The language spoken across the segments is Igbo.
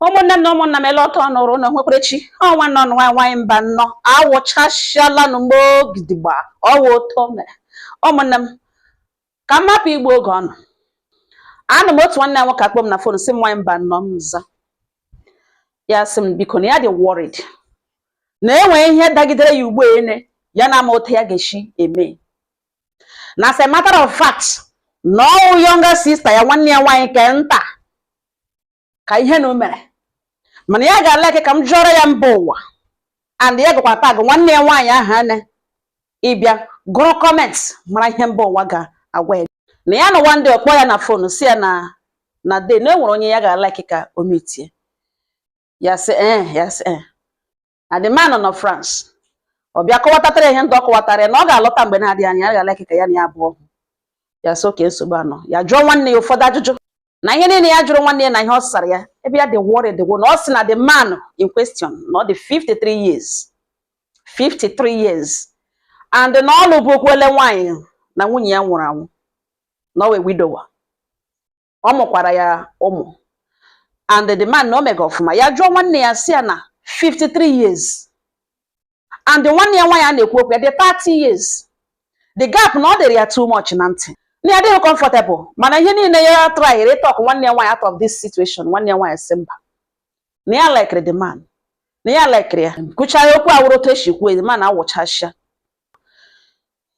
Ụmụnne m na ụmụnna m, ele ọtọ nụrụ na nwekwarechi ọnwa nọ nwa nwaanyị mba nnọọ awụchasịala mgbe gidigba ọwụ otu o mere. Ụmụnne m, ka m hapụ igbu oge ọnụ. Anụ m otu nwanne ya nwoke akpọ m na phone, sị m, "Nwaanyị mba nnọọ." M za ya, sị m biko, na ya dị worried na enwe ihe dagidere ya ugbu ene, ya na ama otu ya ga-esi eme, na as a matter of fact, na ọwụ younger sister ya, nwanne ya nwaanyị nke nta, ka ihe na o mere. Mana ya ga-ala ka m jụọrọ ya mba ụwa, and ya gakwa tag nwanne ya nwaanyị ahụ ane ịbịa gụrụ comment, mara ihe mba ụwa ga-agwa ya. Na ya nụwa ndị ọkpọ ya na phone, si ya na de na enwere onye ya ga-alike ka o metie ya. Sị ee, ya sị ee, na the man nọ France. Ọ bịa kọwatatara ihe ndị ọ kọwatara ya, na ọ ga-alọta mgbe na-adịghị anya, ya ga-alike ka ya na ya abụọ hụ. Ya sị oke nsogbu anọ. Ya jụọ nwanne ya ụfọdụ ajụjụ, na ihe niile ya jụrụ nwanne ya na ihe ọ sara ya ebe ya dị worried bụ na ọ sị na the man in question na ọ dị 53 years, 53 years, and na ọ lụbụkwele nwaanyị, na nwunye ya nwụrụ anwụ, na ọ wee widower, ọ mụkwara ya ụmụ, and the man na o mega ọfụma. Ya jụọ nwanne ya, sị ya na 53 years and nwanne ya nwaanyị a na-ekwu okwu ya dị 30 years, the gap na ọ dịrị ya too much na ntị, na ya adịghị comfortable. Mana ihe niile ya tryịrị ịtalk nwanne ya nwaanyị out of this situation, nwanne ya nwaanyị sị mba, na ya likere the man, na ya likere ya. Kwuchara okwu awụrụ otu esi kwuo, the man awụchasịa.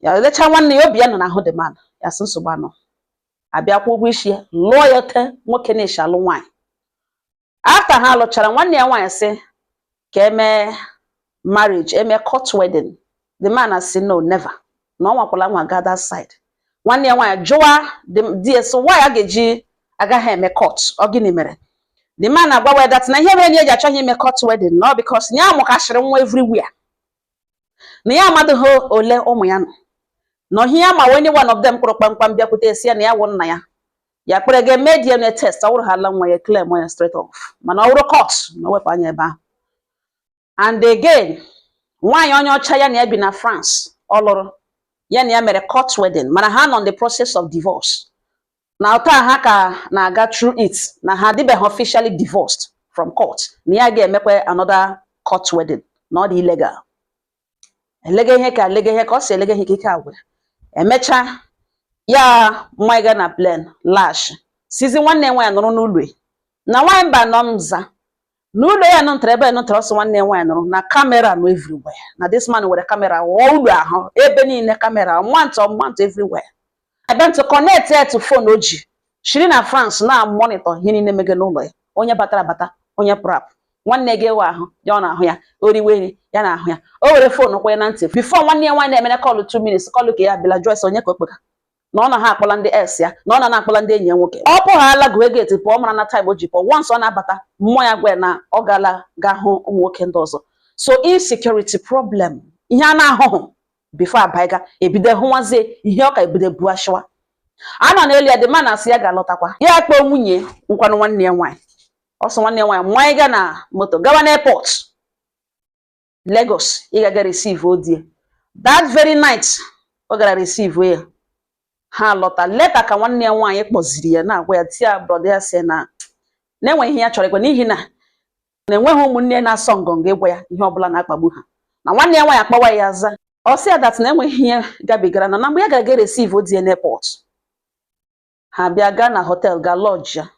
Ya lechaa nwanne ya, obi ya nọ n'ahụ the man. Ya sị nsogbu anọ, abịa kwụ ụgwọ isi ya, lụọ ya te nwoke na-esi alụ nwaanyị. After ha lụchara, nwanne ya nwaanyị sị ka eme marriage, eme court wedding. The man asị no, never, na ọ nwakwala nwa ga that side. Nwanne ya nwaanyị jụwa di ya, sị why a ga-eji agaghị eme court, ọ gịnị mere? The man agwawa that na ihe mere na eji achọghị ime court wedding no because ya amụkashịrị nwa everywhere, na ya amadịghị ole ụmụ ya nọ, na ihe ya ma any one of them kpụrụ kpamkpam bịakwute esi ya na ya wụ nna ya, ya kpere ga-eme DNA test, ọ wụrụ ha ala nwa ya, claim ya straight off. Mana ọ wụrụ court, na o wepụ anya ebe ahụ. And again, nwaanyị onye ọcha ya na ya bi na France ọ lụrụ, ya na ya mere court wedding, mana ha nọ in the process of divorce, na taa ha ka na-aga through it, na ha adịbeghị officially divorced from court, na ya ga-emekwa another court wedding, na ọ dị illegal. Elega ihe ka elega ihe ka ọ si elega ihe ka ike agwụ. Emechaa, ya mmanya na plane lash sizi nwanne nwaanyị nọrọ n'ụlọ ya. Na nwaanyị mba nọ mza n'ụlọ ya nụtara ebe nụtara ọsọ nwanne ya nwaanyị nọrọ na camera nọ everywhere, na this man were camera ghọọ ụlọ ahụ ebe niile, camera nwantọ nwantọ everywhere, ebe ntụ connect ya to phone o ji shiri na France na monitor ihe niile mege n'ụlọ ya, onye batara abata, onye pụrụ apụ. Nwanne gị ewe ahụ ya, ọ na-ahụ ya, o riwe nri ya na-ahụ ya, o were phone kwanye na ntị before nwanne ya nwaanyị na-emere call 2 minutes, call ka ya bịala jụọ onye ka o kpega, na ọ na ha akpọla ndị ex ya, na ọ na na-akpọla ndị enyi ya nwoke. Ọ pụghala gụọ gate pụọ, mara na time o ji pụọ. Once ọ na-abata, mmụọ ya gwa ya na ọ gaala ga hụ ụmụ nwoke ndị ọzọ. So insecurity problem, ihe a na-ahụhụ before abaiga ebido hụnwazie ihe ọ ka ebido buo ashiwa a nọ n'elu ya. Dị ma na asị ya ga-alọtakwa, ya kpọọ nwunye nkwanụ nwanne ya nwaanyị. Ọ sọ nwanne ya nwaanyị mmanya ga na moto gawa n'airport Lagos ịgaga receive odie. That very night ọ gara receive ya, ha lọta later ka nwanne ya nwaanyị kpọziri ya na-agwa ya tia brother ya sị na na-enweghị ihe ya chọrọ ịgwa, n'ihi na na-enweghị ụmụnne na-asọ ngọngọ ịgwa ya ihe ọbụla na-akpagbu ha. Na nwanne ya nwaanyị akpọwa ya aza, ọ sị ya that na enweghị ihe gabigara na mgbe ya gara ga receive odie n'airport, ha bịa gaa na hotel ga lodge ya.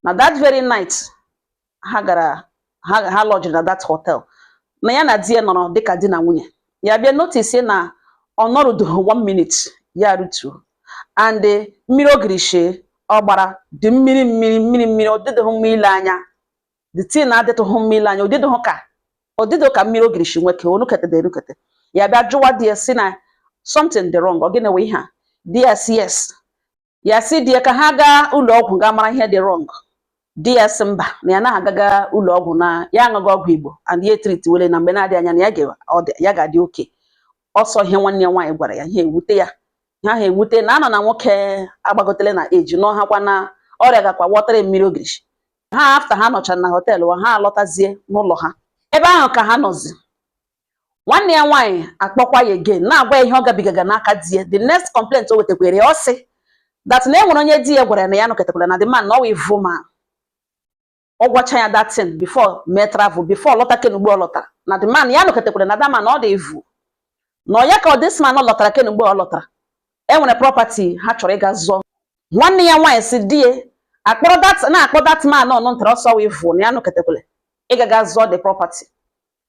Na that very night ha gara ha lodged na that hotel, na ya na di ya nọrọ dịka di na nwunye, ya bịa notice na ọ nọrụdụghị one minute ya rutuo, and mmiri ogiri shee ọ gbara dị mmiri mmiri mmiri mmiri, ọ dịdịghị mma ile anya. The thing na-adịtụghị mma ile anya, ọ dịdịghị ka ọ dịdị ka mmiri ogiri shi nwoke onukete erukete. Ya bịa jụwa di ya si na something dị wrong, ọ gịnị wụ ihe a? Di ya si yes. Ya si di ya ka ha gaa ụlọ ọgwụ gaa mara ihe dị wrong. Di ya sị mba, na ya naghị agaga ụlọ ọgwụ, na ya aṅụghị ọgwụ Igbo and ya etreat wele, na mgbe na-adịghị anya na ya ga-adị oke ọsọ. Ihe nwanne ya nwaanyị gwara ya, ihe ewute ya, ihe ahụ ewute na anọ na nwoke agbagotele na eji n'ọhakwa na ọrịa gakwa wọtara mmiri ogirishi ha. After ha nọchara na hotel, ha alọtazie n'ụlọ ha, ebe ahụ ka ha nọzi. Nwanne ya nwaanyị akpọkwa ya again, na-agwa ya ihe ọ gabigaga n'aka di ya. The next complaint o wetakwere ya, ọ sị that na e nwere onye di ya gwara ya na ya nọkọtakwara na the man na ọ wụ evil man. Ọ gwacha ya that thing before mee travel, before lọta. Kenugbe ọ lọtara na the man ya nọketekwara na that man, ọ dị evu na ọ ya ka ọ this man ọ lọtara. Kenugbe ọ lọtara, e nwere property ha chọrọ ịga zụọ. Nwanne ya nwaanyị si di ya akpọrọ that, na-akpọ that man ọnụ ntara ọsọ wee vụ na ya nọketekwara ịgaga zụọ the property.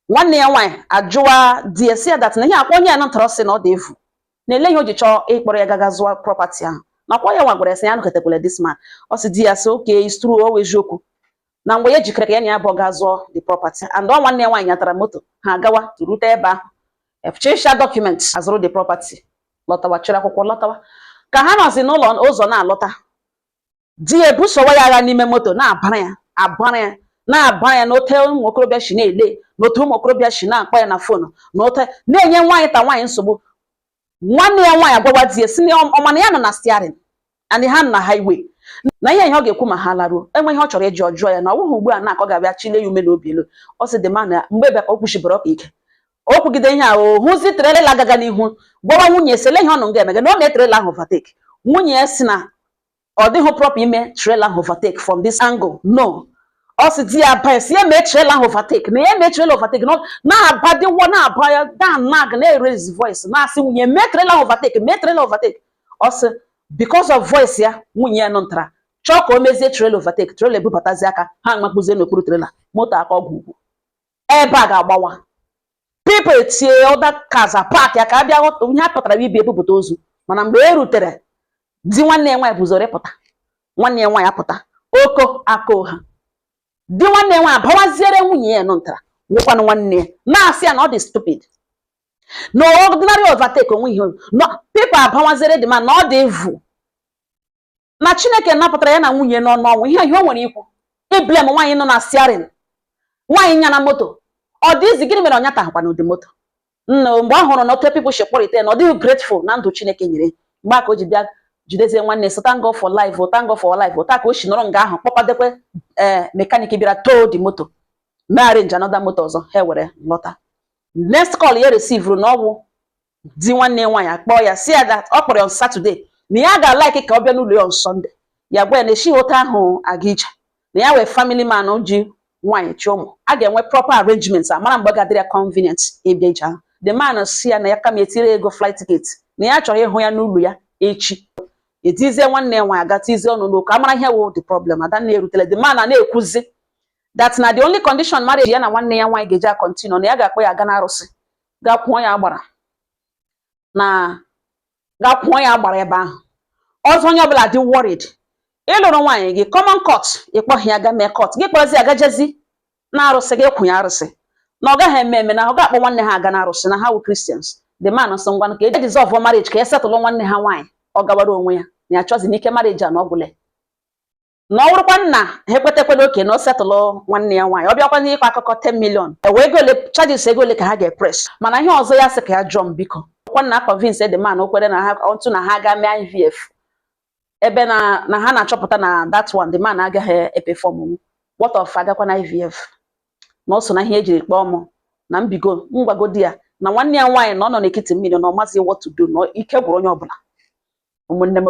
Nwanne ya nwaanyị ajụwa di ya, si ya that na ihe akpọ onye ya nọtara, sị na ọ dị evu na ele ihe o ji chọọ ịkpọrọ ya gaga zụọ property ahụ, nakwa ya nwa gwara ya sị ya nọketekwara this man. Ọ sị di ya sị, okay, it's true, o eziokwu na mgbe ya jikere ka ya na ya abụọ gaa zụọ the property. And ọ nwanne ya nwaanyị nyatara moto ha agawa turute ebe ahụ, efchisha document, azụrụ the property, lọtawa, chịrị akwụkwọ lọtawa. Ka ha nọzi n'ụlọ ụzọ na-alọta, di ya ebusowa ya agha n'ime moto, na-abara ya, abara ya, na-abara ya n'ote ụmụ okorobịa si na-ele, n'otu ụmụ okorobịa si na-akpọ ya na phone, n'ote na-enye nwaanyị ta nwaanyị nsogbu. Nwanne ya nwaanyị agwawa di ya si na ọ mana ya nọ na steering and ha nọ na highway, na ihe ihe ọ ga-ekwu ma ha laruo, enwe ihe ọ chọrọ ịjụ, ọjụọ ya, na ọ bụghị ugbu a na-akọ ga-abịa chile ya ume n'obi elu. Ọ sị dị ma na mgbe ebe ka o kwuchibere ọka ike o kwugide ihe a, o hụzi trailer agaga n'ihu, gwawa nwunye sị ele ihe ọ nọ nga emege, na ọ mee trailer ahụ overtake. Nwunye ya si na ọ dịghị proper ime trailer ahụ overtake from this angle. No, ọ sị di ya ba si ya mee trailer ahụ overtake, na ya mee trailer overtake, na na-aba dịwọ, na-aba ya dan nag, na-eraise voice, na-asị nwunye mee trailer ahụ overtake, mee trailer overtake. Ọ sị because of voice ya, nwunye ya nọ ntara chọọ ka o mezie trailer overtake, trailer ebubatazi aka, ha makpuzie n'okpuru trailer, moto aka ọgwụ ugwu ebe a ga-agbawa. People etie, other cars a park ya ka a bịa ghọta ihe a pụtara ibi ebupụta ozu. Mana mgbe e rutere, di nwanne ya nwaanyị buzoro ịpụta, nwanne ya nwaanyị apụta oko aka ha. Di nwanne ya nwaanyị abawaziere nwunye ya nọ ntara nwekwanụ nwanne ya, na-asị ya na ọ dị stupid, na ordinary overtake onwe ihe no. People abawaziere dị ma na ọ dị evu na Chineke napụtara ya na nwunye nọ n'ọnwụ. Ihe ihe o nwere ikwu, iblame nwaanyị nọ na steering, nwaanyị nya na moto, ọ dị izi. Gịnị mere ọ nyatahụkwa n'ụdị moto nna? Mgbe ọ hụrụ na otu people shi kpọrọ ite, na ọ dịghị grateful na ndụ Chineke nyere, mgbe a ka o ji bịa jidezie nwanne so, thank God for life o, thank God for life o. Taa ka o si nọrọ nga ahụ kpọkwadekwe ee mechanic bịara tow the moto, mee arrange another moto ọzọ, ha were lọta. Next call ya receive na ọgwụ di nwanne ya nwaanyị akpọọ ya, si ya that ọ kpọrọ ya on Saturday, na ya ga-alike ka ọ bịa n'ụlọ ya on Sunday. Ya gwa ya na esighị otu ahụ aga ije, na ya wee family man ji nwaanyị chi ụmụ, a ga-enwe proper arrangements, amara mgbe ga-adịrị ya convenient ịbịa ije ahụ. The man si ya na ya kama etiri ego flight ticket, na ya chọrọ ịhụ ya n'ụlọ ya echi. Etizie nwanne ya nwaanyị aga tizie ọnụ n'okwu, amara ihe wụ the problem. Adanna erutele, the man na-ekwuzi that na the only condition marriage ya na nwanne ya nwaanyị ga-eji a-continue, na ya ga-akpọ ya aga n'arụsị, ga kwụọ ya agbara, na ga kwụọ ya agbara ebe ahụ ọzọ. Onye ọbụla dị worried. Ịlụrụ nwaanyị gị common court, ịkpọghị ya ga mee court, gị kpọrọzi ya gajezi na arụsị, gị kwụnye arụsị, na ọ gaghị eme eme, na ọ ga-akpọ nwanne ha aga na arụsị, na ha wụ Christians. The man sị ngwanụ ka e dissolve marriage, ka e settle nwanne ha nwaanyị, ọ gawara onwe ya, na ya chọzi n'ike marriage a na ọ gwụle, na ọ bụrụkwa nna ha ekwetekwela oke na o settle nwanne ya nwaanyị. Ọ bịakwa n'ịkọ akụkọ 10 million, ewe ego ole, charges ego ole ka ha ga-epress. Mana ihe ọzọ ya sị ka ya jụọ m, biko, kwa na convince the man o kwere na ha otu na ha ga mee IVF, ebe na ha na-achọpụta na that one the man agaghị eperform. What of agakwa na IVF, na ọ so na ihe ejiri kpọọ mụ na mbigo ngwagodi ya na nwanne ya nwaanyị na ọ nọ n'ekiti mmiri, na ọ mazi what to do, na ike gwụrụ onye ọbụla. Ụmụnne m,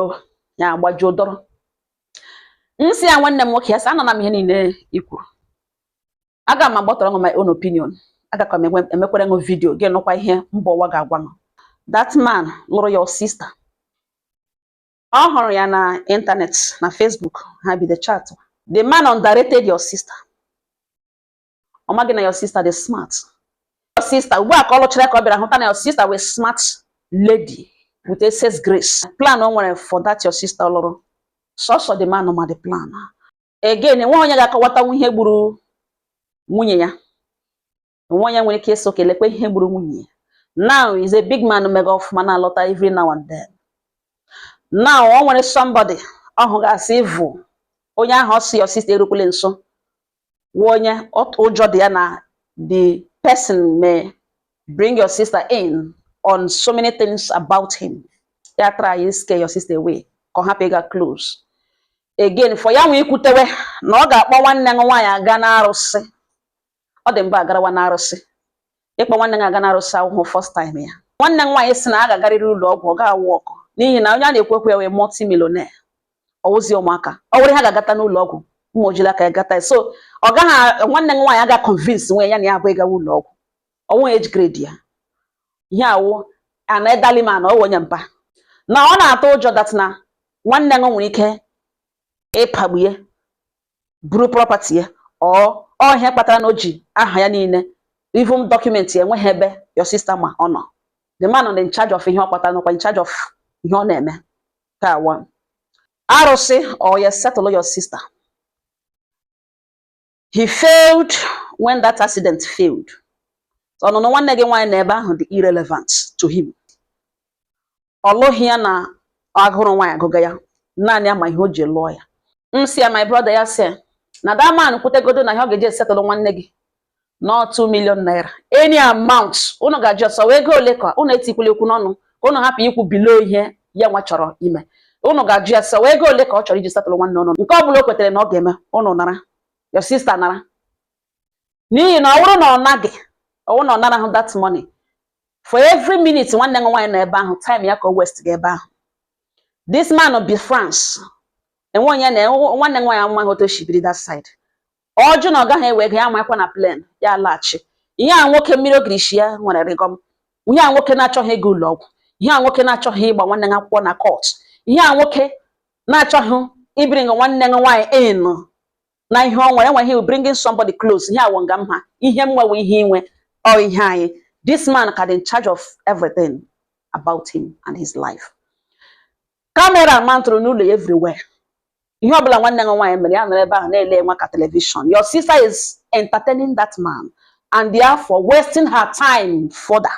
ya agbajuo dọrọ nsị ya. Nwanne m nwoke ya sị anọ na m ihe niile i kwuru, aga m agbatọrọ ṅụ my own opinion, agakwa m emekwere ṅụ video gị nụkwa ihe mba ụwa ga-agwa ṅụ. That man lụrụ your sister, ọ hụrụ ya na internet, na Facebook, ha bido chat. The man underrated your sister. Ọ maghị na your sister dị smart. Your sister, ugbu a ka ọ lụchara, ka ọ bịara hụta na your sister wee smart lady with excess grace. Plan o nwere for that your sister lụrụ, sọsọ the man ma the plan. Again, enweghị onye ga-akọwatanwu ihe gburu nwunye ya. Onwe onye nwere ike ịsị kelekwe ihe gburu nwunye ya. Now is a big man, mega ọfụma, na-alọta every now and then. Now o nwere somebody ọ hụgasị ịvụ onye ahụ, ọ sị your sister erukwele nso, wụ onye ụjọ dị ya na the person may bring your sister in on so many things about him. Ya try scare your sister away ka ọ hapụ ịga close again. For ya nwe ikwutewe na ọ ga-akpọ nwanne ya nwaanyị aga n'arụsị, ọ dị mba agarawa n'arụsị. Ịkpọ nwanne ya aga n'arụsị ahụhụ first time ya. Nwanne m nwaanyị sị na a ga-agarịrị ụlọ ọgwụ, ọ ga-awụ ọkụ, n'ihi na onye a na-ekwu okwu ya wee multi-millionaire, ọwụzi ụmụaka ọ were ha ga-agata n'ụlọ ọgwụ. Ụmụ ojila aka ya gata. So ọ gaghị, nwanne m nwaanyị aga convince nwe ya na ya abụ ịgawa ụlọ ọgwụ ọnwụ age grade ya. Ihe awụ an elderly man, ọ wụ onye mpa na ọ na-atụ ụjọ that na nwanne m nwere ike ịpagbu ya, buru property ya. Ọ ihe kpatara na o ji aha ya niile, even document ya, enweghị ebe your sister ma ọ nọ. The man nọ in charge of ihe ọ kpatara, nọkwa in charge of ihe ọ na-eme. Ka one arụsị or ya settle your sister. He failed when that accident failed. So ọnụnụ nwanne gị nwaanyị na ebe ahụ dị irrelevant to him. Ọ lụghị ya na agụrụ nwaanyị agụga ya, naanị ya ma ihe o ji lụọ ya. M si ya, my brother, ya sị na that man kwutegodo na ihe ọ ga-eji esetụlụ nwanne gị not 2 million naira, any amount unu ga-ajụ ọsọ ego ole ka unu etikwula okwu n'ọnụ, ka unu hapụ ikwu below ihe ya nwa chọrọ ime. Unu ga-ajụ ya sọ ego ole ka ọ chọrọ iji setụlụ nwanne unu. Nke ọ bụla o kwetere na ọ ga-eme, unu nara, your sister nara, n'ihi na ọ bụrụ na ọ naghị, ọ bụrụ na ọ narahụ that money, for every minute nwanne m nwaanyị nọ ebe ahụ, time ya ka o waste ga ebe ahụ. This man bi France, enwe onye na nwanne m nwaanyị amaghị otu o si biri that side. Ọjụ na ọ gaghị ewe ego ya makwa na plane ya laghachi. Ihe a nwoke mmiri ogirishi ya nwere rịgọm, ihe a nwoke na-achọghị ịga ụlọ ọgwụ, ihe a nwoke na-achọghị ịgba nwanne ya akwụkwọ na court, ihe a nwoke na-achọghị ibring nwanne ya nwaanyị in na ihe ọ nwere, enweghị bringing somebody close. Ihe awụ nga mma, ihe m nwewe, ihe inwe ọ ihe anyị. This man ka dị in charge of everything about him and his life. Camera mantụrụ n'ụlọ ya everywhere. Ihe ọbụla nwanne ya nwaanyị mere, ya nọrọ ebe ahụ na-ele nwa ka television. Your sister is entertaining that man and therefore wasting her time further.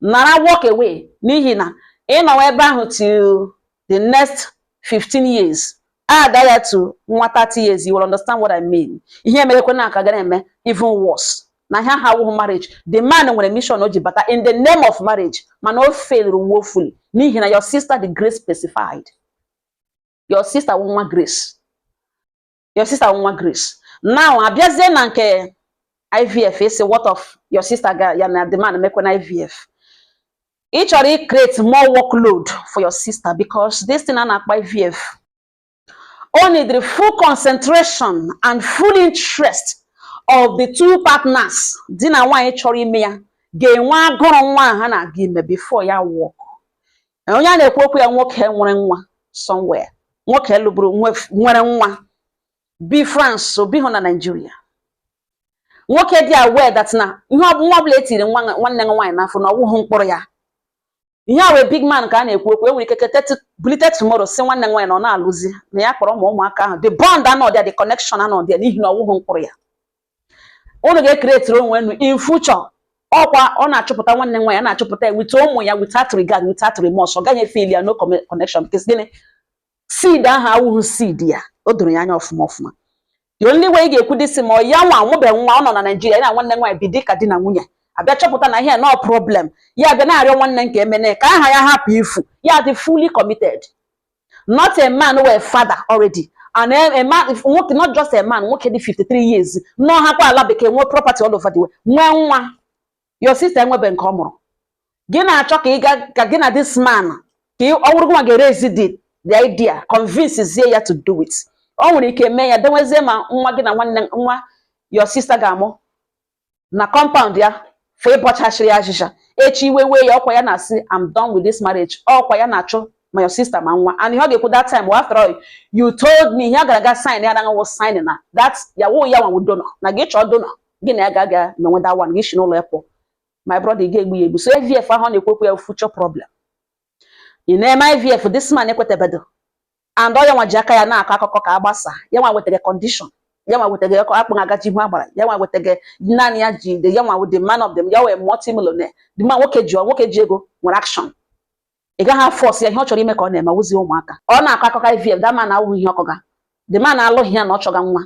Nara, walk away, n'ihi na ịnọwa ebe ahụ till the next 15 years, add ya to nwa 30 years, you will understand what I mean. Ihe merekwe na aka gara eme even worse na ihe ahụ awụghị marriage. The man nwere mission o ji bata in the name of marriage, mana o failed woefully, n'ihi na your sister, the grace specified, your sister wụ nwa grace, your sister wụ nwa grace. Now abịazie na nke IVF, isi what of your sister ga ya na the man mekwe na IVF? Ị chọrọ i create more workload for your sister, because this thing a na-akpọ IVF, o need full concentration and full interest of the two partners. Di na nwaanyị chọrọ ime ya ga-enwe agụrụ nwa ha na-aga ime before ya work. Onye a na-ekwu okwu ya, nwoke nwere nwa somewhere, nwoke lụburu nwere nwa bi France, obi hụ na Nigeria, nwoke dị aware that na ihe nwa ọbụla etiri nwa nwanne ya nwaanyị n'afọ na ọwụghị mkpụrụ ya. Ihe a wee big man ka a na-ekwu okwu. Enwere ike kete bulite tomorrow, si nwanne nwaanyị na ọ na-alụzi na ya kpọrọ ụmụ ụmụaka ahụ, the bond anọdị, the connection anọdị, n'ihi na ọwụghị mkpụrụ ya. Unu ga-ecreatiri onwe unu in future. Ọkwa ọ na-achọpụta nwanne nwaanyị ya, na-achọpụta ya with ụmụ ya, without regard, without remorse. Ọ gaghị efeel ya no connection, because gịnị? Seed ahụ awụghị seed ya. O doro ya anya ọfụma ọfụma. The only way ị ga-ekwu dịsị ma ọ ya nwa amụbeghị nwa, ọ nọ na Naijiria, ya na nwanne nwaanyị bi dị ka di na nwunye, abịa chọpụta na ihe nọ problem, ya abịa na-arịọ nwanne nke emene ka aha ya hapụ ifu, ya dị fully committed. Not a man who a father already and a man, nwoke, not just a man, nwoke dị 53 years nọ hakwa ala bekee, nwee property all over the world, nwee nwa. Your sister enwebe nke ọ mụrụ. Gị na-achọ ka ị ga ka gị na this man ka ọ bụrụ gị ga-erezi the idea, convince zie ya to do it. O nwere ike mee ya, denwezie ma nwa gị na nwanne nwa your sister ga-amụ na compound ya fụ ịbọchachiri ya achịcha. Echi iwe wee ya, ọkwa ya na-asị, "I'm done with this marriage." Ọkwa ya na-achụ ma your sister ma nwa. And ihe ọ ga-ekwu that time, well, after all you told me, ihe a gara aga sign ya anaghị sign na that ya wụ ya nwa donor na gị chọọ donor gị na ya ga-aga menwe that one, gị si n'ụlọ ya pụọ. My brother, ị ga-egbu ya egbu. So IVF ahụ ọ na-ekwu okwu ya, future problem. Ị na-eme IVF, this man ekwetebedo, and ọ ya nwa ji aka ya na-akọ akụkọ ka agbasa ya nwa wetara condition, ya nwa wetara ọkụ akpụ agaji ihu agbara, ya nwa wetara naanị ya ji the ya nwa the man of them, ya wee multi-millionaire, the man nwoke ji nwoke ji ego nwere action. Ị gaghị force ya ihe ọ chọrọ ime ka ọ na-eme wụzi ụmụaka. Ọ na-akọ akụkọ IVF, that man awụghị ihe ọkọga. The man alụghị ya na ọ chọga nwa.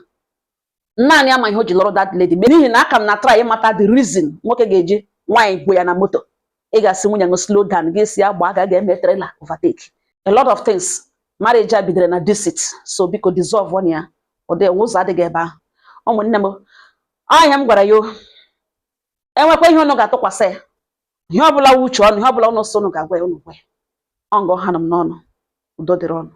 Naanị ama ihe o ji lụrụ that lady, n'ihi na aka m na try ịmata the reason nwoke ga-eji nwaanyị gwe ya na moto. Ị ga-asị nwunye ṅụ slow down, gị si agba ga ga-eme trailer overtake. A lot of things, marriage a bidoro na deceit. So biko, dissolve on ya. Ọ dị ụzọ adịghị ebe ahụ. Ụmụnne m, ọ ihe m gwara ya o. Enwekwa ihe unu ga-atụkwasị ya, ihe ọbụla wuche ọnụ, ihe ọbụla unu so unu ga-agwa ya, unu gwa ya. Ọ ngọ ha nọ m n'ọnụ. Udo dịrị ọnụ.